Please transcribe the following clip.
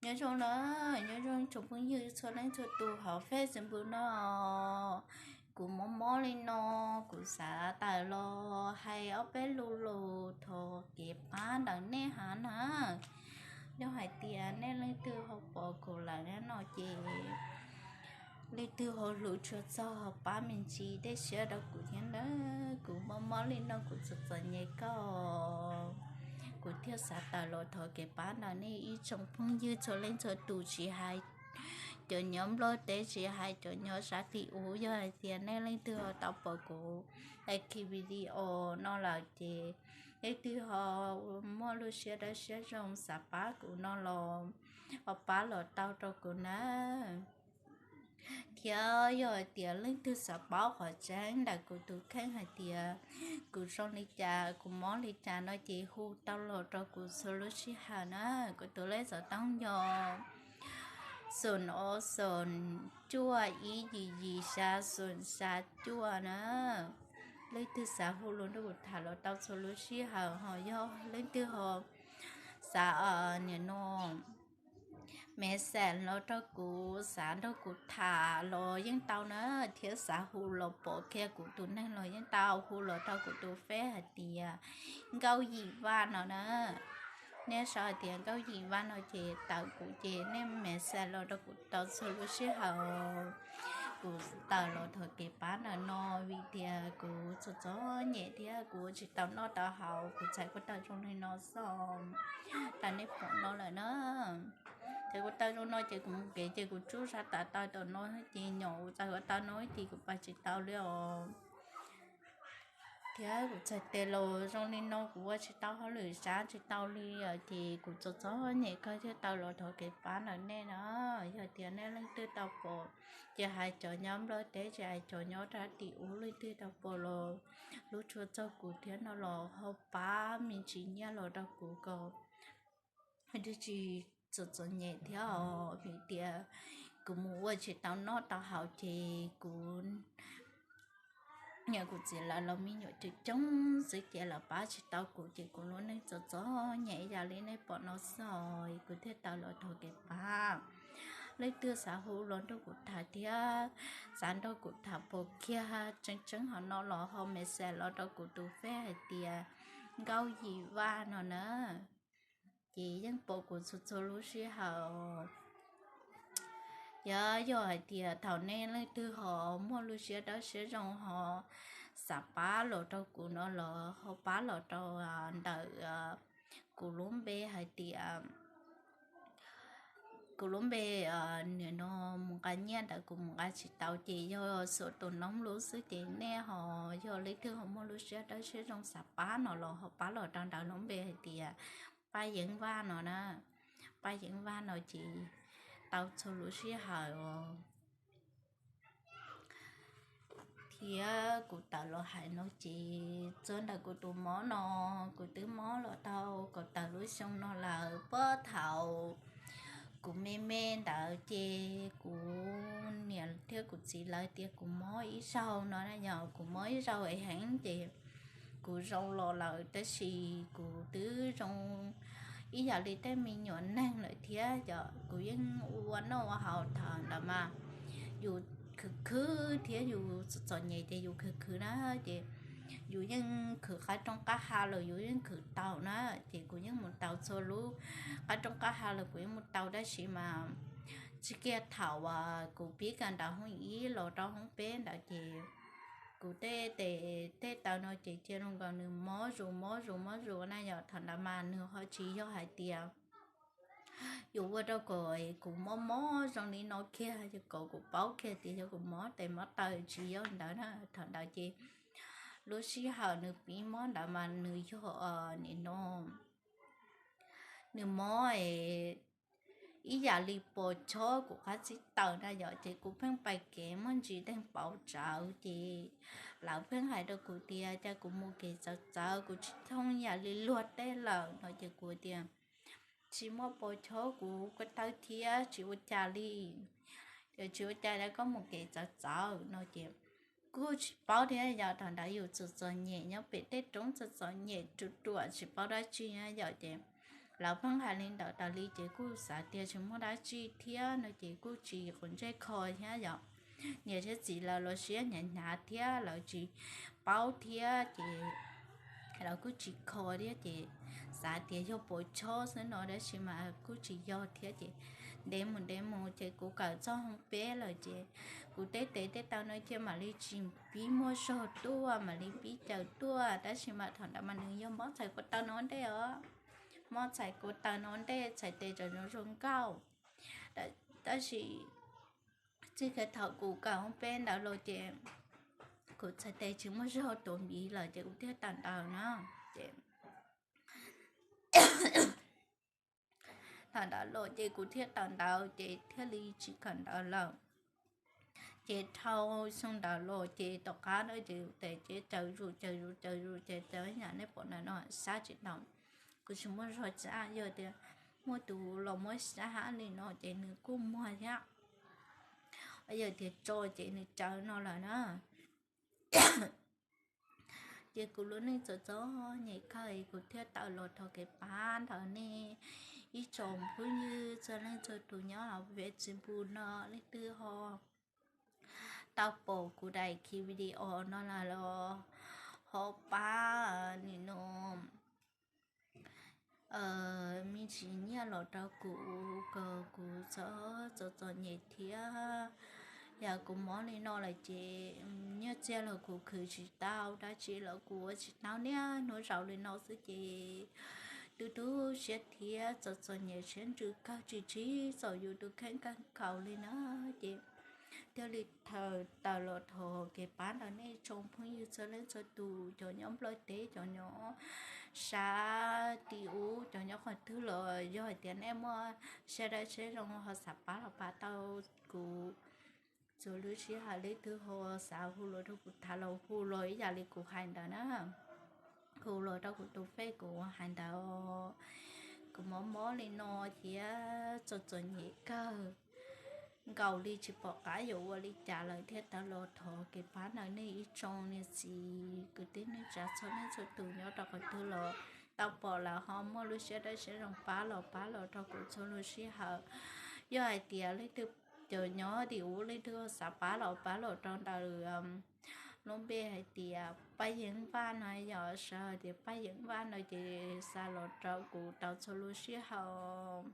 Nyob zoo na, nyob zoo tsoom phooj ywg txhua leej txhua tus hauv Facebook no. Kuv mob mob li no, kuv xav tawm los hais ob peb lus lus thov kev pab ntawm nej hav na. Yog hais tias nej leej twg ho pom kuv lawm no ces leej twg ho hlub tshua txog ho pab me ntsis tej siab rau kuv thiab nawb. Kuv mob mob li no kuv txom txom nyem kawg, kuv thiaj xav tawm los thov kev pab ntawm nej ib tsoom phooj ywg txhua leej txhua tus, tsis hais cov nyob Nplog teb, tsis hais cov nyob sab tim ub. Yog hais tias nej leej twg ho tau pom kuv daim video no lawm ces leej twg ho muaj lub siab dawb siab zoo xav pab kuv no los ho pab los tau rau kuv na. Thiab yog hais tias leej twg xav paub qhov tseeb ntawm kuv tus kheej hais tias kuv zoo li cas, kuv mob li cas no ces hu tau los rau kuv txhua lub sij hawm na. Kuv tus lej xov tooj yog xoom ob xoom cuaj ib yim yim xya xoom xya cuaj na. Leej twg xav hu los nrog kuv tham los tau txhua lub sij hawm. Ho yog leej twg ho xav, nim no, message los rau kuv, xav nrog kuv tham los yeej tau na, thiab xav hu los pom kiag kuv tus neeg los yeej tau. Hu los rau kuv tus Face hais tias Nkauj Yim Vaj no na. Nej sau hais tias Nkauj Yim Vaj no ces tawm kuv ces nej message los rau kuv tau txhua lub sij hawm. Kuv tawm los thov kev pab ntawm no vim tias kuv txom txom nyem thiab kuv ua tsis tau noj tau haus, kuv txhais kuv tawm zoo li no xwb. Tau nej pom no lawm na. Txhais kuv tawm zoo no ces kuv mus kev ces kuv tsub sab tav taw tom no ces nyom kuv txhais kuv tawm no ces kuv pais tsis tau li os. Thiab kuv txhais tes los zoo li no kuv ua tsis tau hauj lwm sab tsis tau li os, ces kuv txom txom nyem kawg thiaj tawm los thov kev pab ntawm nej na. Yog tias nej leej twg tau pom, ces hais cov nyob Nplog teb, ces hais cov nyob rau tim ub, leej twg tau pom los hlub tshua txog kuv thiab no los ho pab me ntsis nyiaj los rau kuv kom tsis txom txom nyem thiab os. Vim tias kuv mus ua tsis tau noj tau haus ces kuv, niam kuv txiv lawv los me nyuam coob coob xwb ces lawv pab tsis tau kuv ces kuv lub neej txom txom nyem ib yam li nej pom no xwb os. Kuv thiaj tawm los thov kev pab. Leej twg xav hu los nrog kuv tham thiab xav nrog kuv tham pom kiag tseeb tseeb hov no los ho message los rau kuv tus Face hais tias Nkauj Yim Vaj no na. Ces yeej pom kuv txhua txhua lub sij hawm. Yog, yog hais tias thaum nej leej twg ho muaj lub siab dawb siab zoo ho xav pab los rau kuv no los ho pab los rau ntawm kuv lub npe hais tias, kuv lub npe, nim no mus nqa nyiaj ntawd kuv mus nqa tsis tau ces yog xuam tus noob lub xwb ces nej ho, yog leej twg ho muaj lub siab dawb siab zoo xav pab no los ho pab los rau ntawm lub npe hais tias Paj Yeeb Vaj no na. Paj Yeeb Vaj no ces tau txhua lub sij hawm os. Thiab kuv tawm los hais no ces txog ntawm kuv tus mob no, kuv twb mob los tau kaum tawm lub xyoo no lawm. Puag thaum kuv me me ntawd ces kuv niam thiab kuv txiv lawv tias kuv mob ib zaug no na, yog kuv mob ib zaug heev ces kuv zoo los lawm, tab sis kuv twb zoo ib yam li tej me nyuam neeg lawm thiab. Yog kuv yeej ua noj ua haus, thaum ntawd mas yus khwv khwv thiab yus txom txom nyem ces yus khwv khwv na, ces yus yeej khwv qab rooj qab ha los yus yeej khwv tau na. Ces kuv yeej mus tau txhua lub qab rooj qab ha los kuv yeej mus tau, tab sis mas tsis kiag thaum uas kuv pib kawm ntawv hoob ib los rau hoob peb ntawd ces kuv tej tes tej taw no ces cia li nkaus nws mob zus mob zus mob zus na. Yog thaum ntawd mas nws ho tsis yog hais tias yus ua rau kom kuv mob mob zoo li no kiag, yog kom kuv paub kiag tias yog kuv mob tes mob taw, tsis yog li ntawd na. Thaum ntawd ces lub sij hawm nws pib mob ntawd mas nws yog, nim no, nws mob ib yam li pos chob kuv qab txij taw na. Yog ces kuv pheej pais kev muaj ntsis deeg pauv tsawv ces lawv pheej hais rau kuv tias cas kuv mus kev txawv txawv, kuv tsis thooj yam li luag tej lawm no. Ces kuv tias tsis muaj pos chob, kuv ko taw thiab tsis ua cas li. Tsis ua cas li, koj mus kev txawv txawv no ces kuj tsis paub thiab. Yog thaum ntawd yus txom txom nyem nyob pem tej roob, txom txom nyem ruam ruam tsis paub dab tsi na. Yog ces Lawv pheej hais li ntawd tas li ces kuj xav tias tsis muaj dab tsi thiab no ces kuj tsis quav ntsej kho thiab yom. Niam thiab txiv lawv los siab hnyav hnyav thiab lawv tsis paub thiab ces lawv kuj tsis kho thiab ces xav tias yog puas chob xwb no tab sis mas kuj tsis yog thiab ces ntev mus ntev mus ces kuv kawm txog hoob peb lawm ces kuv tej tes tej taw no ces mam li tsis pib muaj zog tuaj mam li pib caws tuaj tab sis mas thaum ntawd mas nws yog mob txhais ko taw no ntej os. Mob txhais ko taw no ntej txhais tes tseem zoo zoo nkauj. Tab sis txij kiag thaum kuv kawm hoob peb ntawd los ces kuv txhais tes tsis muaj zog tuaj mus lawm ces kuv thiaj tawm ntawd na. Ces thaum ntawd los ces kuv thiaj tawm ntawd ces thiaj li tsis kawm ntawd lawm. Ces dhau xyoo ntawd los ces tom qab na ces tes ces caws zus caws zus caws zus ces tau ib yam nej pom ntawm no sab tsis tau. Kuv tsis muaj zog txaj, yog tias muaj tus los muab sab hab li no ces nws kuj muag thiab. Yog tias tso ces nws tsawv no lawm na. Ces kuv lub neej txom txom nyem kawg kuv thiaj tawm los rau kev pab ntawm nej ib tsoom phooj ywg txhua leej txhua tus nyob hauv Facebook no, leej twg ho tau pom kuv daim video no los ho pab nim no me ntsis nyiaj los rau kuv kom kuv txhob txom txom nyem thiab. Yog kuv mob li no lawm ces nyiaj txiag los kuv khwv tsis tau, dab tsi los kuv ua tsis tau, niaj hnub zaum li no xwb ces tu tu siab thiab txom txom nyem siab ntsws kawg, tsis tsim txom yus tus kheej kawg nkaus li na. Ces thiaj li tawm los thov kev pab ntawm nej tsoom phooj ywg txhua leej txhua tus, cov nyob Nplog teb, cov nyob sab tim ub, cov nyob qhov twg los yog hais tias nej muaj siab dawb siab zoo ho xav pab los pab tau kuv txhua lub sij hawm, leej twg ho xav hu los rau kuv tham los hu los ib yam li kuv hais ntawd na. Hu los rau kuv tus Face kuv hais ntawd. Kuv mob mob li no thiab txom txom nyem kawg nkaus li tsis pom qab yuav ua li cas lawm thiaj tau los thov kev pab ntawm nej ib tsoom niam txiv kwv tij neej tsa txhua leej txhua tus nyob rau qhov twg los tau pom lawm ho muaj lub siab dawb siab zoo pab los pab los rau kuv txhua lub sij hawm. Yog hais tias leej twg cov nyob tim ub leej twg xav pab los pab los rau ntawm lub npe hais tias Paj Yeeb Vaj no, yog sawv hais tias Paj Yeeb Vaj no ces xa los rau kuv tau txhua lub sij hawm.